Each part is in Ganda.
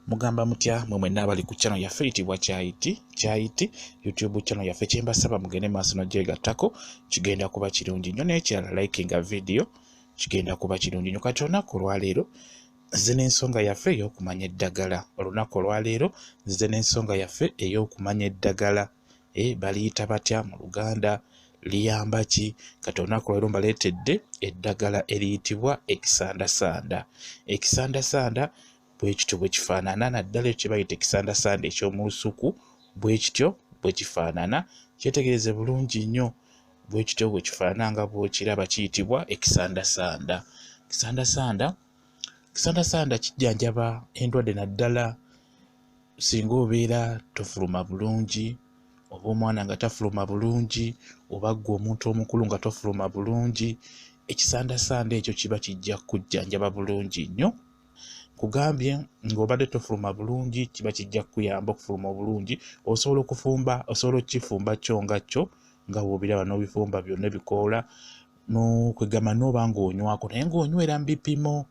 Mugamba mutya mwe mwenna abali ku channel yaffe eyitibwa Kyayiti Kyayiti YouTube channel yaffe, kyembasaba mugende maaso nogyegattako, kigenda kuba kirungi nnyo. N'ekirala, likinga video, kigenda kuba kirungi nnyo. Kati olunaku olwaleero nzize n'ensonga yaffe ey'okumanya eddagala. Olunaku olwaleero nzize n'ensonga yaffe ey'okumanya eddagala, baliyita batya mu Luganda, liyamba ki? Kati olunaku olwaleero mbaleetedde eddagala eriyitibwa ekisandasanda. Ekisandasanda bwe kityo bwe kifaanana, naddala ekyo kye bayita ekisandasanda eky'omu lusuku, bwe kityo bwe kifaanana. Kyetegereze bulungi nnyo, bwe kityo bwe kifaanana nga bw'okiraba, kiyitibwa ekisandasanda. Ekisandasanda, ekisandasanda kijjanjaba endwadde, naddala singa obeera tofuluma bulungi, oba omwana nga tafuluma bulungi, oba ggwe omuntu omukulu nga tofuluma bulungi, ekisandasanda ekyo kiba kijja kujjanjaba bulungi nnyo. Nkugambye, ng'obadde tofuluma bulungi, kiba kijja kukuyamba okufuluma obulungi. Osobola okufumba, osobola okukifumba kyo nga kyo nga bw'obiraba, n'obifumba byonna ebikoola n'okwegamba n'oba ng'onywako, naye ng'onywera mu bipimo.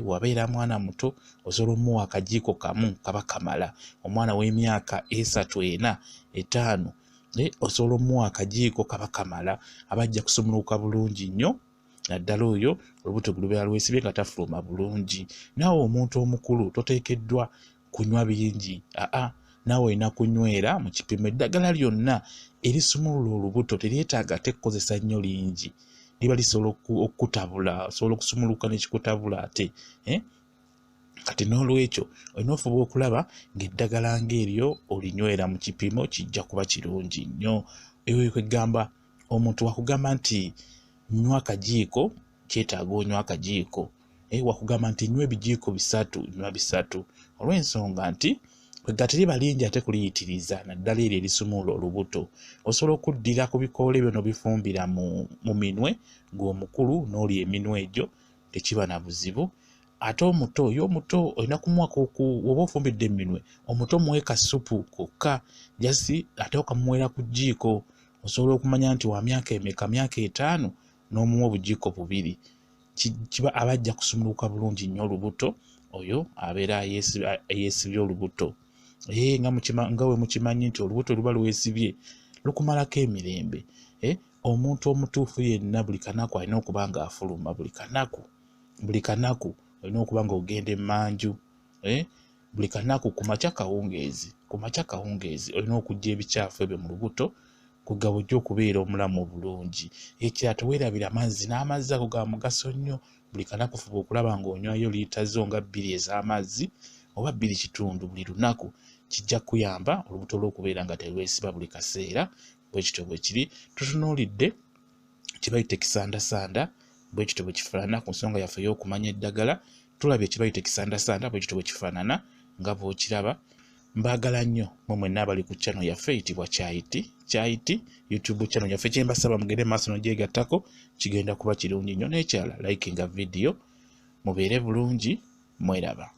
Wabeera mwana muto, osobola omuwa akajiiko kamu, kaba kamala. Omwana w'emyaka 3, 4, 5, osobola omuwa akajiiko, kaba kamala, aba ajja kusumulukuka bulungi nnyo, naddala oyo olubuto gwe lubeera lwesibye nga tafuluma bulungi. Naawe omuntu omukulu toteekeddwa kunywa bingi, aa, naawe olina kunywera mu kipimo. Eddagala lyonna erisumulula olubuto teryetaaga ate kukozesa nnyo lingi, liba lisobola okukutabula, osobola okusumuluka nekikutabula ate. Kati n'olwekyo olina ofuba okulaba ng'eddagala ng'eryo olinywera mu kipimo, kijja kuba kirungi nnyo. Eyo kwegamba omuntu wakugamba nti nywa akajiiko, kyetaaga onywa akajiiko. Wakugamba nti nywa ebijiiko 3, nywa 3, olw'ensonga nti kwegga teriba lingi ate kuliyitiriza, naddala eryo erisumulula olubuto. Osobola okuddira ku bikoola ebyo n'obifumbira mu minwe ng'omukulu, n'olya eminwe egyo, tekiba na buzibu. Ate omuto, ye omuto olina kumuwako, oba ofumbidde eminwe, omuto muwe kasupu kokka just, ate okamuweera ku jjiiko. Osobola okumanya nti wa myaka emeka, myaka 5, n'omuwa obujiiko 2, kiba aba ajja kusumuluka bulungi nnyo olubuto, oyo abeera yeesibye olubuto. Nga bwe mukimanyi nti olubuto luba lwesibye lukumalako emirembe. Omuntu omutuufu yenna buli kanaku alina okuba ng'afuluma, buli kanaku, buli kanaku olina okuba ng'ogenda emmanju, buli kanaku ku makya kawungeezi, ku makya kawungeezi olina okuggya ebikyafu ebyo mu lubuto, kugaba ojja okubeera omulamu obulungi. Ekirala, teweerabira amazzi, n'amazzi ago ga mugaso nnyo. Buli kanaku fuba okulaba ng'onywayo liita zo nga 2 ez'amazzi oba 2.5 buli lunaku, kijja kukuyamba olubuto lw'okubeera nga terwesiba buli kaseera. Bwe kityo bwe kiri. Tutunuulidde kye bayita ekisandasanda, bwe kityo bwe kifaanana. Ku nsonga yaffe ey'okumanya eddagala, tulabye kye bayita ekisandasanda, bwe kityo bwe kifaanana nga bw'okiraba. Mbaagala nnyo mwe mwenna abali ku channel yaffe eyitibwa Kyayiti Kyayiti YouTube channel yaffe. Kyembasaba mugende maaso n'ogyegattako, kigenda kuba kirungi nnyo. N'ekirala, likinga video, mubeere bulungi, mweraba.